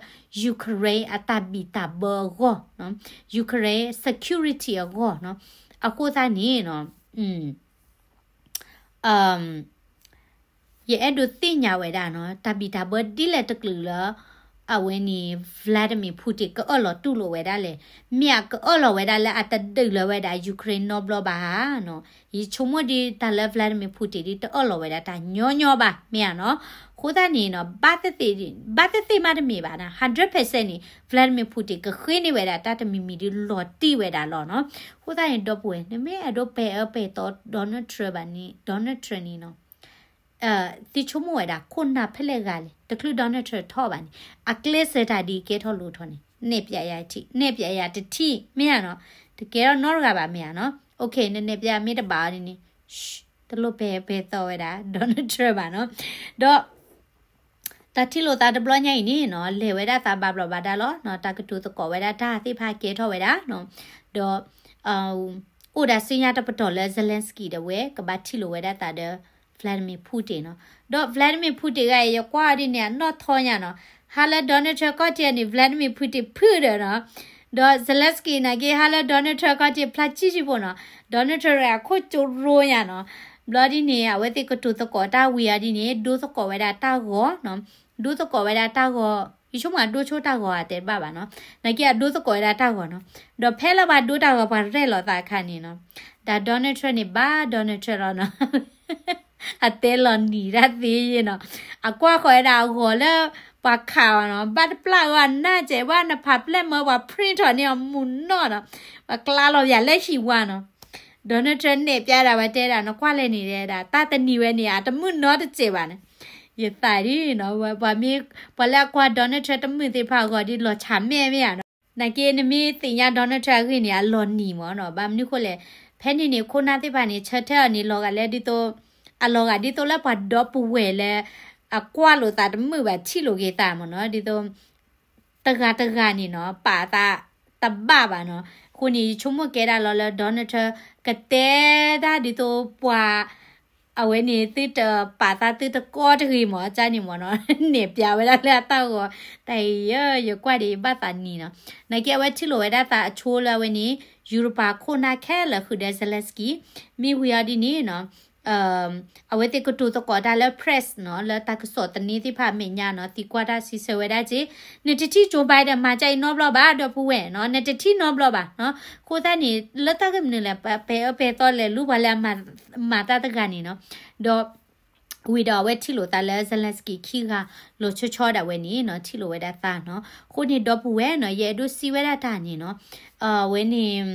Ukraine အတၢ်ဘံၣ်တၢ်ဘၢအဂီၢ်နီၤ Ukraine security အဂီၢ်နီၤ. အဃိသတးန့ၣ်နီၤ ယအဲၣ်ဒိးသ့ၣ်ညါဝဲဒၣ်နီၤ တၢ်ဘံၣ်တၢ်ဘၢဒ်လဲၣ်တကလုာ်လၢ အဝဲန့ၣ် Vladimir Putin ကအၢၣ်လီၤတူၢ်လိာ်ဝဲဒၣ်လဲၣ်. မ့ၢ်အကအၢၣ်လီၤဝဲဒၣ်လၢအတဒုးလၢၤဝဲဒၣ် Ukraine နီတဘျီဘၣ်ဧါနီၤ. ယဆိကမိၣ်ဒ်တၢ်လၢ Vladimir Putin ဒ်တအၢၣ်လီၤဝဲဒၣ်တၢ်ညီညီဘၣ် မ့ၢ်ဧါနီၤ. အဃိသတးန့ၣ်နီၤ ဘၣ်သ့ၣ်သ့ၣ် ဘၣ်သ့ၣ်သ့ၣ်မးတမ့ၢ်ဘၣ်နီၤ hundred percent န့ၣ် Vladimir Putin ကဃ့န့ၢ်ဝဲဒၣ်တၢ်တမံၤမံၤဒ်လီၤတံၢ်ဝဲဒၣ်လီၤနီၤ. အဃိသတးန့ၣ် ဒီပုၢ်ဝဲၢ် နမ့ၢ်အဲၣ်ဒိးပဲာ်အၢပဲာ်သီ Donald Trump ဘၣ်န့ၣ် Donald Trump န့ၣ်နီၤ သုဆိကမိၣ်ဝဲဒၣ်ခိၣ်နၢ်ဖဲလဲၣ်ဂၤလဲၣ် တချုး Donald Trump ထီၣ်ဘၣ်န့ၣ် အကျဲးစၢးတၢ်ဒ်ကဲထီၣ်လိာ်ထီၣ်န့ၣ် နဲၣ်ပျဲယၤတထံၣ် နဲၣ်ပျဲယၤတထံၣ် မ့ၢ်ဧါနီၤ. တကဲထီၣ်နီတဂၤဘၣ် မ့ၢ်ဧါနီၤ. နနဲၣ်ပျဲမ့ၢ်တဘၣ်အီၤဒ်န့ၣ် တလိၣ်ပဲာ်ပဲာ်သီဝဲဒၣ် Donald Trump ဘၣ်နီၤ. ဒီး တၢ်ထံၣ်လိာ်သးတဘျီညါအံၤန့ၣ်နီၤ လဲၤဝဲဒၣ်သးဘၣ်ဘျီးဘၣ်ဒါလီၤနီၤ. တၢ်ကတိၤသကိးဝဲဒၣ်တၢ်သ့ၣ်တဖၣ်ကဲထီၣ်ဝဲဒၣ်နီၤ. ဒီး အိၣ်ဒၣ်စုညါတပတီၢ်လၢ Zelensky ဒီးဝဲ ကဘၣ်ထံၣ်လိာ်ဝဲဒၣ်သးဒီး Vladimir Putin နီၤ. ဒီး Vladimir Putin တဂၤအံၤ ယကွၢ်အီၤဒ်န့ၣ် အနီၢ်ထီညါနီၤ. ဟါလၢ Donald Trump ခီၣ်ထံးန့ၣ် Vladimir Putin ဖုၣ်ဒီးနီၤ. ဒီး Zelensky နာ်က့ ဟါလၢ Donald Trump ခီၣ်ထံး ဖျါဆံးဆံးဖိနီၤ. Donald Trump တဂၤအခိၣ်ကၠိရိညါနီၤ. ဘျီဒ်န့ၣ် အဝဲသ့ၣ်ကတိၤသကိးတၢ်ဝံၤအီၤဒ်န့ၣ် ဒိသကိးဝဲဒၣ်တၢ်ဂီၤနီၤ. ဒိသကိးဝဲဒၣ်တၢ်ဂီၤ ယဆိကမိၣ်အဒိဆိတၢ်ဂီၤဧါ တဲတဘၣ်ဘၣ်နီၤ. နာ်က့အဒိသကိးဝဲဒၣ်တၢ်ဂီၤနီၤ. ဒီးဖဲလၢပှၤဒိတၢ်ဂီၤ ပှၤရဲၣ်လီၤသးအခါန့ၣ်နီၤ. ဒီး Donald Trump န့ၣ် ဘၣ် Donald Trump လီၤနီၤ. အတဲလီၤနံၤတၢ်သ့ယ့ၢ်နီၤ. အကွၢ်ဃီၤဝဲဒၣ်အဂီၤလၢ ပှၤခးအီၤနီၤ. ဘၣ်တပျၢ်အီၤအနၢ်စဲး ဘၣ်နဖးပျဲၢ်မၢပှၤ print ထီၣ်န့ၢ်အီၤမုၢ်နီၢ်နီၤ. ပှၤကျါလီၤပယၤလၢဟံၣ်ဝါနီၤ. Donald Trump နဲၣ်ပျဲဒၣ် ပှၤတဲဒၣ်နီၤ ကွၢ်လဲၣ်န့ၣ်ဒၣ် တၢ်တနံၤဝဲန့ၣ် အတမုၢ်နီတစဲးဘၣ်န့ၣ်. ယသးဒ်နီၤ ပှၤမ့ၢ် ပှၤလၢအကွၢ် Donald Trump တမုာ်သ့ၣ်တဖၣ်အဂီၢ်ဒ်လီၤဆးမဲာ်မ့ၢ်ဧါနီၤ. နာ်က့ နမ့ၢ်သ့ၣ်ညါ Donald Trump အဂ့ၢ်န့ၣ် အလီၤနံၤမ့ၢ်နီၤ. ဘၣ်မနုၤဃိလဲၣ်, ဖဲန့ၣ်န့ၣ် ခိၣ်နၢ်သ့ၣ်တဖၣ်န့ၣ် ဆၢထၢၣ်အီၤန့ၣ် လီၤဂာ်လၢဒ်သိး, အလီၤဂာ်ဒ်သိးလၢပှၤဒီပုၢ်ဝဲၢ်လၢ အကွၢ်လိာ်သးတမုာ်ဘၣ် ထံၣ်လိာ်က့ၤသးမ့ၢ်နီၤ. ဒ်သိး တဂၤတဂၤန့ၣ်နီၤ ပာ်သးတဘၣ်ဘၣ်နီၤ. အဃိန့ၣ် ယဆိကမိၣ်ကဲဒၣ်လီၤလၢ Donald Trump ကတဲတၢ်ဒ်သိးပှၤ အဝဲန့ၣ် သုတပာ်သးသုတကီတဂ့ၤမ့ၢ် အကါန့ၣ်မ့ၢ်နီၤ, နဲၣ်ပျးဝဲဒၣ်လၢအတၢ်ဂီၤ, တၢ်အံၤ ယကွၢ်ဒီး ယဘၣ်သးနံၤနီၤ. နာ်က့ အဝဲထံၣ်လိာ်ဝဲဒၣ်သးအဆိလၢအဝဲန့ၣ် ယူရပၤခိၣ်နၢ်ခဲလၢာ်ဃုာ်ဒီး Zelensky, မ့ၢ်ဝံၤအီၤဒ်န့ၣ်နီၤ အဝဲသ့ၣ်ကတိၤသကိးတၢ်လၢ press နီၤ လၢတၢ်ကစီၣ်သန့သ့ၣ်တဖၣ်အမဲာ်ညါနီၤ သံကွၢ်တၢ်စံးဆၢဝဲဒၣ်က့, နတထံၣ် Joe Biden မၤကါအံၤနီတဘျီဘၣ် ဒီပုၢ်ဝဲၢ်နီၤ, နတထံၣ်နီတဘျီဘၣ်နီၤ. အဃိသတးန့ၣ် လၢတၢ်ဂ့ၢ်မနုၤလဲၣ် ပအဲၣ်အၢပအဲၣ်သီလဲၤလူၤပှၤလၢအမၤတၢ်တဂၤန့ၣ်နီၤ. ဒီး ဝံၤဒီးအဝဲထံၣ်လိာ်သးလၢ Zelensky ခံဂၤ လီၤဆီဆီဒၣ်ဝဲန့ၣ်နီၤ ထံၣ်လိာ်ဝဲဒၣ်သးနီၤ. အဃိန့ၣ် ဒီပုၢ်ဝဲၢ်နီၤ ယအဲၣ်ဒိးစံးဝဲဒၣ်တၢ်န့ၣ်နီၤ, အဝဲန့ၣ်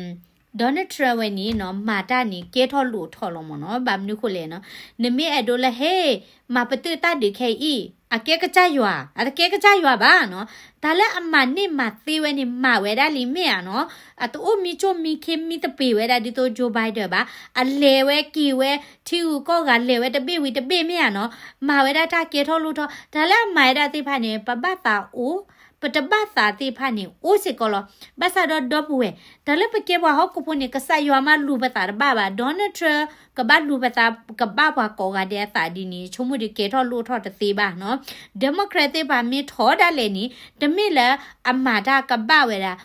Donald Trump ဝဲန့ၣ်နီၤ မၤတၢ်န့ၣ် ကဲထီၣ်လိာ်ထီၣ်လီၤမ့ၢ်နီၤ. ဘၣ်မနုၤဃိလဲၣ်နီၤ, နမ့ၢ်အဲၣ်ဒိးလၢ ဟ့ၣ် မၤပတုာ်တၢ်ဒုးခဲအံၤ အကဲကစၢ်ယွၤ, အတကဲကစၢ်ယွၤဘၣ်နီၤ. တၢ်လၢအမၤန့ၢ်မၤသ့ဝဲန့ၣ် မၤဝဲဒၣ်လံမ့ၢ်ဧါနီၤ. အတအိၣ်မံကၠိၣ်မံခ့မံသပ့ၤဝဲဒၣ်ဒ်သိး Joe Biden ဘၣ်. အလဲၤဝဲက့ၤဝဲ ထံဂုၤကီၢ်ဂၤ လဲၤဝဲတဘ့ၣ်ဝံၤတဘ့ၣ်မ့ၢ်ဧါနီၤ. မၤဝဲဒၣ်တၢ်ကဲထီၣ်လိာ်ထီၣ်, တၢ်လၢအမၤဝဲဒၣ်သ့ၣ်တဖၣ်န့ၣ် ပဘၣ်သးအိၣ်, ပတဘၣ်သးသ့ၣ်တဖၣ်န့ၣ် အိၣ်စ့ၢ်ကီးလီၤ. ဘၣ်ဆၣ်ဒီးဒီပုၢ်ဝဲၢ်, တၢ်လၢပကဲပှၤဟီၣ်ခိၣ်ဖိန့ၣ် ကစၢ်ယွၤမးလူၤပသးတဘၣ်ဘၣ်. Donald Trump ကဘၣ်လူၤပသး ကဘၣ်ပှၤကိးဂၤဒဲးအသးဒ်န့ၣ် ဆိကမိၣ်ဒုးကဲထီၣ်လိာ်ထီၣ်တသ့ဘၣ်နီၤ. Democrat သ့ၣ်တဖၣ်မ့ၢ်ထီၣ်ဒၣ်လဲာ်န့ၣ် တမ့ၢ်လၢအမၤတၢ်ကဘၣ်ဝဲဒၣ်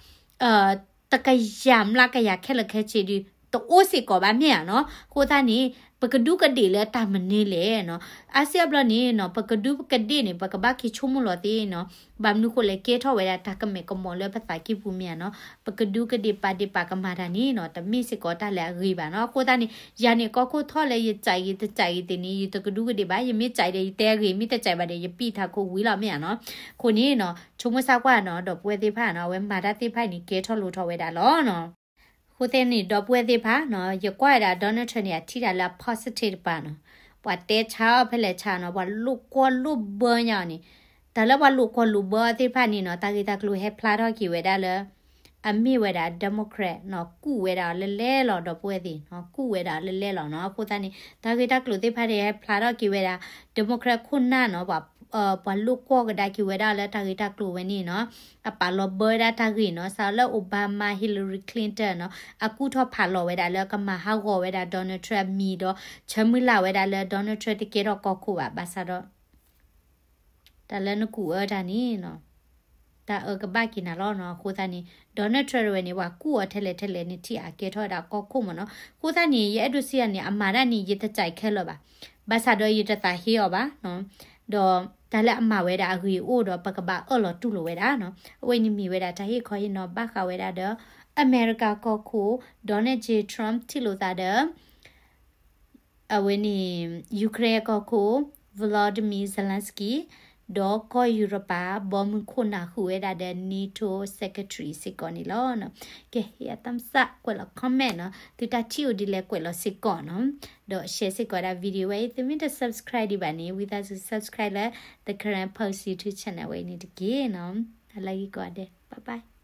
တကယၤမျးကယၤခဲလၢာ်ခဲဆ့ဒီး တအိၣ်စ့ၢ်ကီးဘၣ်မ့ၢ်ဧါနီၤ. အဃိသတးန့ၣ် ပကဒူးကဒ့ၣ်လၢတၢ်မနုၤလဲၣ်နီၤ. အါစုအါဘျီန့ၣ်နီၤ ပကဒူးကဒ့ၣ်န့ၣ် ပကဘၣ်က့ၤဆိကမိၣ်လီၤသ့နီၤ. ဘၣ်မနုၤဃိလဲၣ် ကဲထီၣ်ဝဲဒၣ်တၢ်ကမဲာ်ကမီၤလၢပသးကံၢ်ပူၤမ့ၢ်ဧါနီၤ. ပကဒူးကဒ့ၣ်ပာ်ဒ့ၣ်ပာ်ကမၣ်တၢ်န့ၣ်နီၤ တမ့ၢ်စ့ၢ်ကီးတၢ်လၢအဂ့ၤဘၣ်နီၤ. အဃိသတးန့ၣ် ယၤန့ၣ် ကီၢ်ခိၣ်ထီၣ်လၢယကးဂ့ၤတကးဂ့ၤသ့ၣ်န့ၣ် ယတကဒူးကဒ့ၣ်ဘၣ်. ယမ့ၢ်ကးဒီးယတဲအဂ့ၤ မ့ၢ်တကးဘၣ်ဒီး ယပံၢ်ထးခိၣ်ဝံၤလီၤမ့ၢ်ဧါနီၤ. အဃိန့ၣ်နီၤ ဆိကမိၣ်ဆၢကွၢ်နီၤ ဒီပုၢ်ဝဲၢ်သ့ၣ်တဖၣ်နီၤ အဝဲမၤတၢ်သ့ၣ်တဖၣ်န့ၣ် ကဲထီၣ်လိၤထီၣ်ဝဲဒၣ်လီၤနီၤ. အဃိသတးန့ၣ် ဒီပုၢ်ဝဲၢ်သ့ၣ်တဖၣ်နီၤ ယကွၢ်ဝဲဒၣ် Donald Trump န့ၣ် အထံၣ်တၢ်လၢအ positive တပၤနီၤ. ပှၤတဲဆါအီၤဖဲလဲၣ်ဆါနီၤ ပှၤလိာ်ကွီၢ်လိာ်ဘၢညါအီၤန့ၣ် တၢ်လၢပှၤလိာ်ကွီၢ်လိာ်ဘၢအီၤသ့ၣ်တဖၣ်န့ၣ်နီၤ တၢ်ဂ့ၢ်တၢ်ကျိၤဟဲဖျါထီၣ်က့ၤဝဲဒၣ်လၢ အမ့ၢ်ဝဲဒၣ် Democrat နီၤ ကူၣ်ဝဲဒၣ်အီၤလၢလဲၢ်လီၤ ဒီပုၢ်ဝဲၢ်သ့ၣ်နီၤ ကူၣ်ဝဲဒၣ်အီၤလၢလဲၢ်လီၤနီၤ. အဃိသတးန့ၣ် တၢ်ဂ့ၢ်တၢ်ကျိၤသ့ၣ်တဖၣ်န့ၣ် ဟဲဖျါထီၣ်က့ၤဝဲဒၣ် Democrat ခိၣ်နၢ်နီၤ ပှၤ ပှၤလိာ်ကွီၢ်ကဒါက့ၤဝဲဒၣ်လၢတၢ်ဂ့ၢ်တၢ်ကျိၤဝဲန့ၣ်နီၤ အပာ်လီၤဘၢဝဲဒၣ်တၢ်ဂ့ၢ်နီၤ စးလၢ Obama Hillary Clinton နီၤ အကူၣ်ထီၣ်ဖးလီၤဝဲဒၣ်လၢ ကမၤဟးဂီၤဝဲဒၣ် Donald Trump အမံၤဒီး ဆၢမုၢ်လၢ်ဝဲဒၣ်လၢ Donald Trump တကဲထီၣ်ကီၢ်ခိၣ်ဘၣ် ဘၣ်ဆၣ်ဒီး တၢ်လၢနကူၣ်အၢတၢ်န့ၣ်နီၤ တၢ်အၢကဘၣ်က့ၤနၤလီၤနီၤ. အဃိသတးန့ၣ် Donald Trump ဝဲန့ၣ် ပှၤကူၣ်အီၤထဲလဲၣ်ထဲလဲၣ်န့ၣ် ထံၣ်အကဲထီၣ်ဝဲဒၣ်ကီၢ်ခိၣ်မ့ၢ်နီၤ. အဃိသတးန့ၣ် ယအဲၣ်ဒိးစံးအီၤန့ၣ် အမၤတၢ်န့ၣ် ယတကြိုက်ခဲလၢာ်ဘၣ်. ဘၣ်ဆၣ်ဒီးယတသးဟ့အီၤဘၣ်နီၤ. ဒီးတၢ်လၢအမၤဝဲဒၣ်အဂ့ၤအိၣ်ဒီး ပကဘၣ်အၢၣ်လီၤတူၢ်လိာ်ဝဲဒၣ်နီၤ. အဝဲန့ၣ်မ့ၢ်ဝဲဒၣ်တၢ်ဟ့ၣ်ခီဟ့ၣ်နီၤဘၣ်ဃးဝဲဒၣ်ဒီး အမဲရကၤကီၢ်ခိၣ် Donald J Trump ထံၣ်လိာ်သးဒီး အဝဲန့ၣ် Ukraine ကီၢ်ခိၣ် Volodymyr Zelensky ဒီးကီၢ်ယူရပၤ ဘီမုၢ်ခိၣ်နၢ်ဃုာ်ဝဲဒၣ်ဒီး NATO Secretary စ့ၢ်ကီးန့ၣ်လီၤ. ကဲ ဟ့ၣ်အ thumbs up ကွဲးလီၤ comment နီၤ သုတၢ်ထံၣ်အိၣ်ဒ်လဲၣ်ကွဲးလီၤစ့ၢ်ကီးနီၤ ဒီး share စ့ၢ်ကီးဒၣ် video ဝဲအံၤ သုမ့ၢ်တ subscribe ဒံးဘၣ်န့ၣ် ဝံသးစူၤ subscribe လၢ The Karen Post YouTube channel ဝဲအံၤန့ၣ်တက့ၢ်နီၤ. အလၢဂ့ၤကိးဂၤဒဲး bye bye.